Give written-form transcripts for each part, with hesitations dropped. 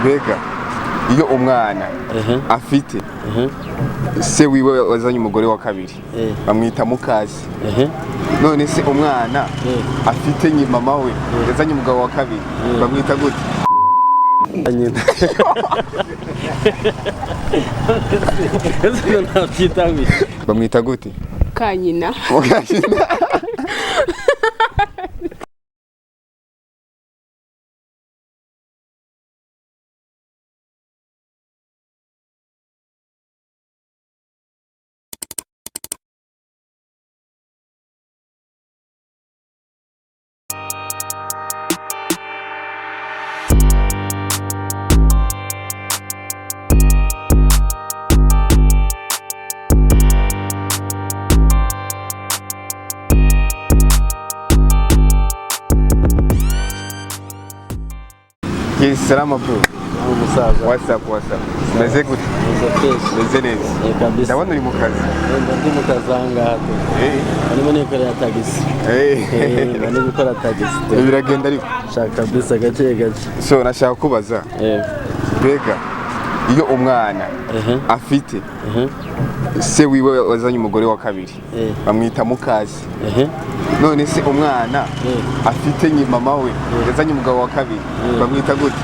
Mbega iyo umwana afite se wiwe wazanye umugore wa kabiri bamwita mukase. None se umwana afite nyi mama we yazanye umugabo wa kabiri bamwita gute? Nyina. Ese nabyita ngo iki? Bamwita gute? Kanyina. Mukanyina. Yes, salama bro. Umusaza. What's up, what's up? Meze gute? Meze fresh. Meze neza. Eh, kabisa. Ndabona uri mu kazi. Wenda ndi mu kazi aha ngaha tu. Barimo nikorera tagisi. Bari gukora tagisi tu. Biragenda ariko. Shaka kabisa gake gake. So nashaka kubaza. Mbega iyo umwana afite se wiwe wazanye umugore wa kabiri bamwita mukase. None se umwana afite nyi mama we yazanye umugabo wa kabiri bamwita gute?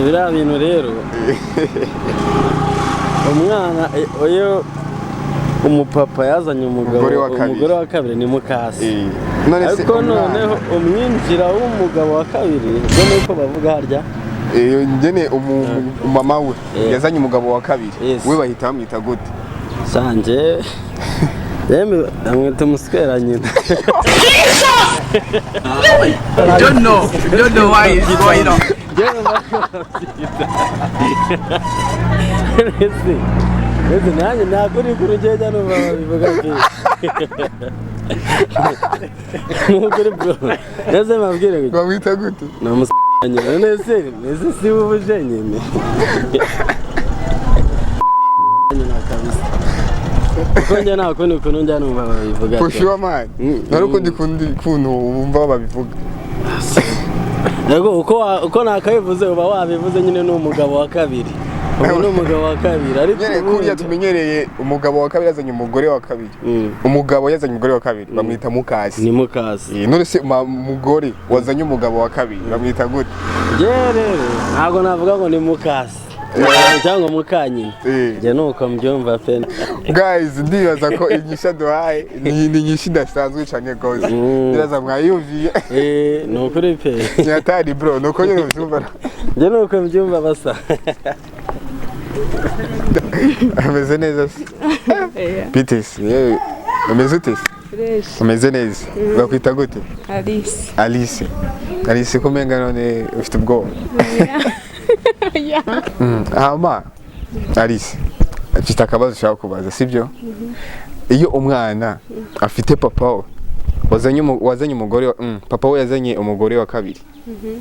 Biriya bintu rero umwana iyo umupapa yazanye Umugore wa kabiri. umugore wa kabiri ni mukase. None se Ariko umwana noneho umwinjira w'umugabo wa kabiri ubwo ni uko bavuga harya. Nyene mama we yazanye umugabo wa kabiri we bahita bamwita gute? Sanje yemwe amwita umuswera nyina. You don't know. You don't know why it's going on. Ese ese nanjye ntabwo uri ku rugendo numva babivuga pe. Nukuri bro. Ese mabwire gutya. Bamwita gute? Ni umuswera nyina. None se ese si wowe uje nyine. Nyina kabisa. Kuko njye nta kundi kuntu njya numva babivuga. For sure man. Nari ukundi kundi kuntu wumva babivuga. Yego uko nakabivuze uba wabivuze nyine ni umugabo wa kabiri. Ubu ni umugabo wa kabiri ariko Nyene kuriya tumenyereye umugabo wa kabiri yazanye umugore wa kabiri. Umugabo yazanye umugore wa kabiri bamwita mukase. Ni mukase. None se mugore wazanye umugabo wa kabiri bamwita gute? Njye rero ntabwo navuga ngo ni mukase cyangwa mukanyina. Njye nuko mbyumva pe. Guys, ndibaza ko inyisha duhaye ni inyisha idasanzwe cyane gose. Ndibaza mwayumviye. Ni ukuri pe. Nyatari bro, nuko nyine ubyumva. Njye nuko mbyumva basa. Ameze neza se? Bite se? Yewe, umeze ute se? Fresh. Umeze neza. Bakwita gute? Alice. Alice. Alice ko umenga none ufite ubwoba. Hama Alice, mfite akabazo ushaka kubaza, sibyo? Iyo umwana afite papa we wazanye umugore papa we yazanye umugore wa kabiri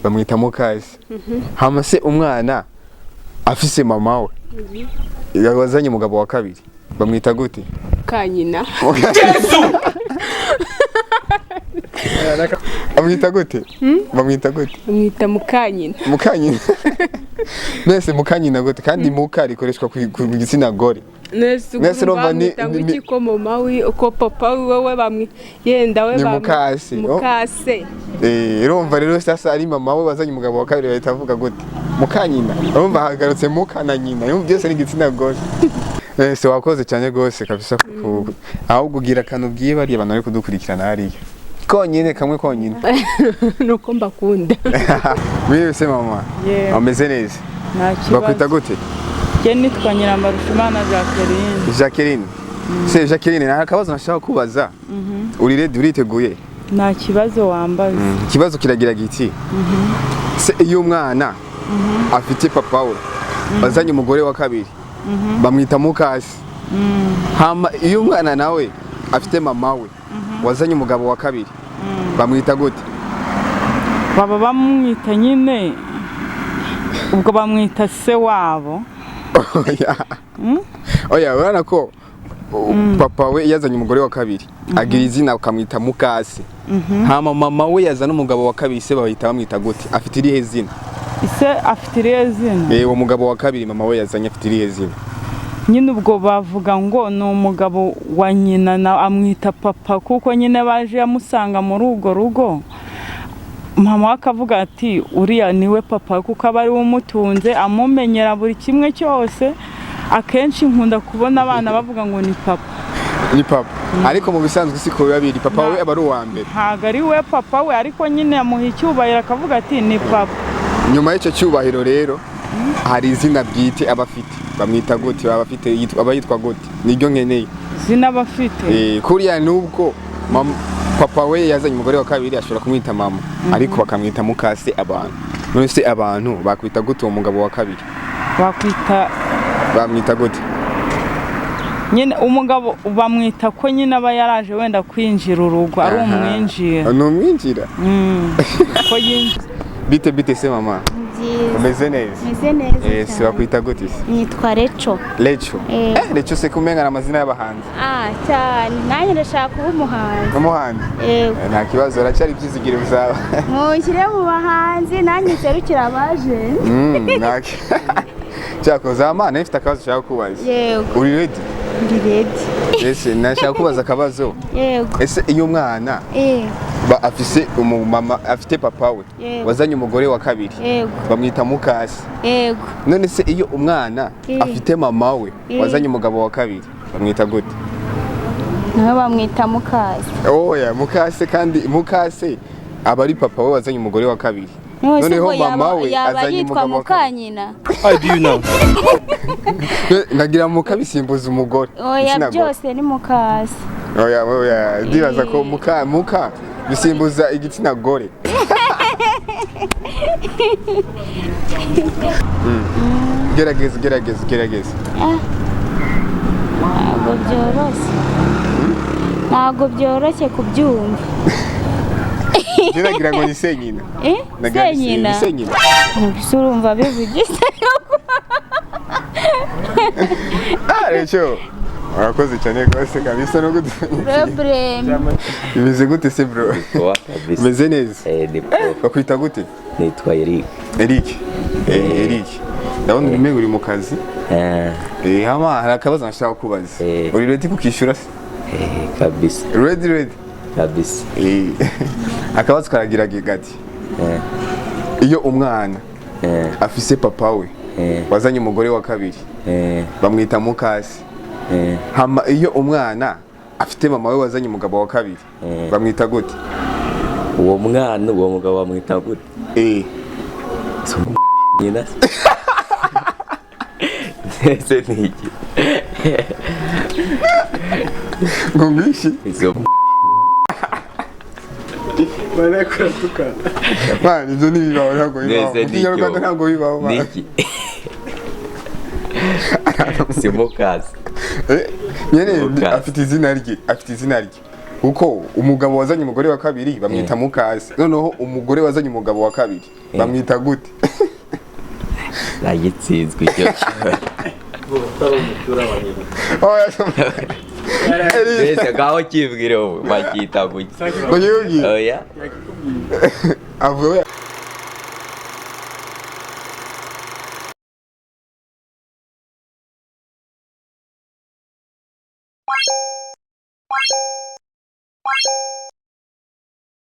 bamwita mukase. Hama se umwana afise mama we wazanye umugabo wa kabiri bamwita gute? Kanyina. Bamwita gute? Bamwita gute? Bamwita mukanyina. Mukanyina. Nese mukanyina gute? Kandi muka rikoreshwa ku gitsina gore. Nese urumva bamwita ngo iki ko mama we uko papa wewe bamwe yenda we ni mukase. Mukase. Urumva rero sasa ari mama we wazanye umugabo wa kabiri bahita avuga gute? Mukanyina. Urumva hagarutse muka na nyina. Urumva byose ni igitsina gore. Se wakoze cyane gose kabisa ahubwo ugira akantu ubwiye bariya abantu bari kudukurikirana hariya. Konyine kamwe konyine. Nuko mbakunda. Wewe se mama. Ameze neza. Bakwita gute? Je nitwa Nyiramarushimana Jacqueline. Jacqueline. Se Jacqueline, nta kabazo nashaka kubaza. Uri ready, uriteguye? Nta kibazo wambaza. Ikibazo kiragira giti. Se iyo umwana afite papa we bazanye umugore wa kabiri bamwita mukase. Hama iyo umwana nawe afite mama we wazanye umugabo wa kabiri bamwita gute? Baba bamwita nyine ubwo bamwita se wabo. Oya, urabona ko papa we yazanye umugore wa kabiri agira izina ukamwita mukase. Hama mama we yazana umugabo wa kabiri se bahita bamwita gute? Afite irihe zina? Ise afite irihe zina? Uwo mugabo wa kabiri mama we yazanye afite irihe zina? Nyine ubwo bavuga ngo ni umugabo wa nyina, na amwita papa, kuko nyine baje yamusanga muri urwo rugo. Mama we akavuga ati uriya niwe papa, kuko aba ari we umutunze, amumenyera buri kimwe cyose. Akenshi nkunda kubona abana bavuga ngo ni papa. Ni papa, ariko mu bisanzwe siko biba biri. Papa we aba ari uwa mbere. Ntabwo ari we papa we, ariko nyine amuha icyubahiro akavuga ati ni papa. Nyuma y'icyo cyubahiro rero hari izina bwite aba afite. Bamwita gute? Baba afite aba yitwa gute? Niryo nkeneye. Izina aba afite? Kuriya nubwo papa we yazanye umugore wa kabiri ashobora kumwita mama, ariko bakamwita mukase abantu. None se abantu bakwita gute uwo mugabo wa kabiri? Bakwita Bamwita gute? Nyine umugabo bamwita ko nyine aba yaraje wenda kwinjira urugo, ari umwinjira. Ni umwinjira. Ko yinjira. Bite bite se mama? Byiza. Umeze neza? Meze neza Se cyane. bakwita gute se? Nitwa Reco. Lecho. Eh. Lecho se kumenga amazina y'abahanzi. Ah, cyane. Nanjye ndashaka kuba umuhanzi. Umuhanzi. Yego. Nta kibazo, aracyari ibyizigiro bizaba. Munshyire mu bahanzi nanjye nserukira abaje. Cyakoze amana ifite akabazo ushaka kubaza. Yego. Uri ready? Ndi ready. Ese nashaka kubaza akabazo. Yego. Ese iyo umwana ba afise umumama afite papa we Yego. wazanye umugore wa kabiri, Yego. bamwita mukase. Yego. None se iyo umwana afite mama we wazanye umugabo wa kabiri, bamwita gute? Nawe bamwita mukase. Oya, mukase kandi mukase aba ari papa we wazanye umugore wa kabiri. None se Noneho ubwo mama yaba we yaba azanye yitwa umugabo wa kabiri. mukanyina. How do you know? Nagira mukabisimbuza umugore. Oya, Igitsina gore. byose ni mukase. Oya oya, ndibaza ko muka muka bisimbuza igitsina gore. Gerageza gerageza gerageza. Ntabwo byoroshye. Ntabwo byoroshye kubyumva. Geragira ngo ni senyina. Eh? Nagira ni Senyina. Ni senyina. Mbese urumva bivugise. Ah, Rachel. Urakoze cyane rwose kabisa no gute. Problem. Bimeze gute se bro? Poa kabisa. Bimeze neza. Ni poa. Bakwita gute? Nitwa Eric. Eric. Eric. Ndabona urimo uri mu kazi. Hama hari akabazo nashaka kubaza. Uri ready kukishyura se? Kabisa. Ready ready. Kabisa. Akabazo karagira gati. Iyo umwana afise papa we wazanye umugore wa kabiri, bamwita mukase. Hama iyo umwana afite mama we wazanye umugabo wa kabiri, bamwita gute? Uwo mwana uwo mugabo bamwita gute? Nyina. Ese ni iki? Ngo ngwishi? Izo Man, ibyo ntibibaho, ntabwo bibaho. Nese Mu Kinyarwanda ntabwo bibaho. Man. Niki? Si mukase. Nyene Mukase. afite izina rye, afite izina rye. Kuko umugabo wazanye umugore wa kabiri bamwita mukase. Noneho umugore wazanye umugabo wa kabiri bamwita gute? Nagitsinzwe icyo kibazo. Oya. Mbese ngaho kibwire wowe bakita gute? Ngo yibwire. Oya. Avuga.